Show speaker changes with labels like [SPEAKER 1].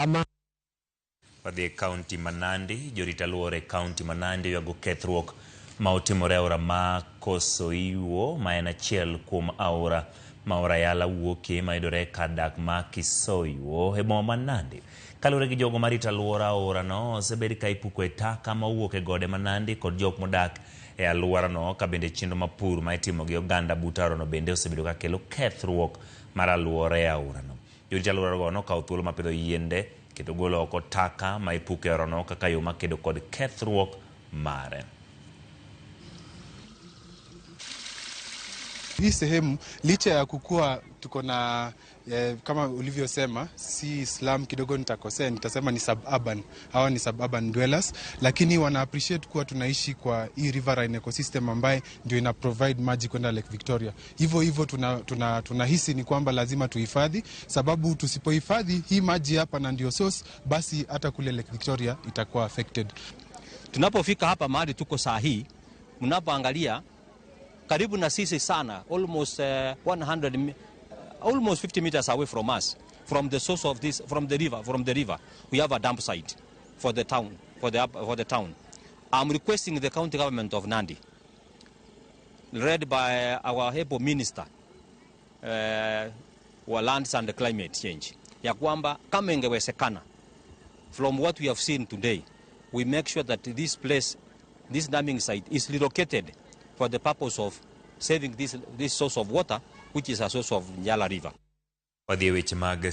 [SPEAKER 1] Ama
[SPEAKER 2] Wadhi e kaunti ma Nandi, jorit alwora e kaunti ma Nandi oywago kethruok ma otimore e aora ma Kosoiwo ma en achiel kuom aora ma aora Yala wuokie ma yudore e kar dak ma Kisoiwo e boma ma Nandi. Kaluwore gi jogo marito alwora aorano osebed ka ipuko e taka ma owuok e gode ma Nandi kod jok modak e alworano ka bende chenro ma pur ma itimo gi oganda but aorano bende osebedo ka kelo kethruok mar alwora e aorano. Jorit alworago nokawo thuolo mar pidho yiende kendo golo oko taka ma ipuko e aorano kaka yo mar kedo kod kethruok mare.
[SPEAKER 3] Hii sehemu licha ya kukua tuko na kama ulivyosema si slum kidogo, nitakosea, nitasema ni suburban. Hawa ni suburban dwellers, lakini wana appreciate kuwa tunaishi kwa hii riverine ecosystem ambaye ndio ina provide maji kwenda Lake Victoria. Hivyo hivyo tunahisi tuna ni kwamba lazima tuhifadhi, sababu tusipohifadhi hii maji hapa na ndio source, basi hata kule Lake Victoria itakuwa affected.
[SPEAKER 4] Tunapofika hapa mahali tuko saa hii, mnapoangalia karibu na sisi sana, almost 100, almost 50 meters away from us, from the source of this, from the river, we have a dump site for the town, for the town. I'm requesting the county government of Nandi, led by our able minister wa lands and climate change, ya kwamba kama ingewezekana, from what we have seen today, we make sure that this place, this dumping site is relocated for the purpose of saving this source of water, which is a source of Yala River.
[SPEAKER 2] Wadhi e weche mag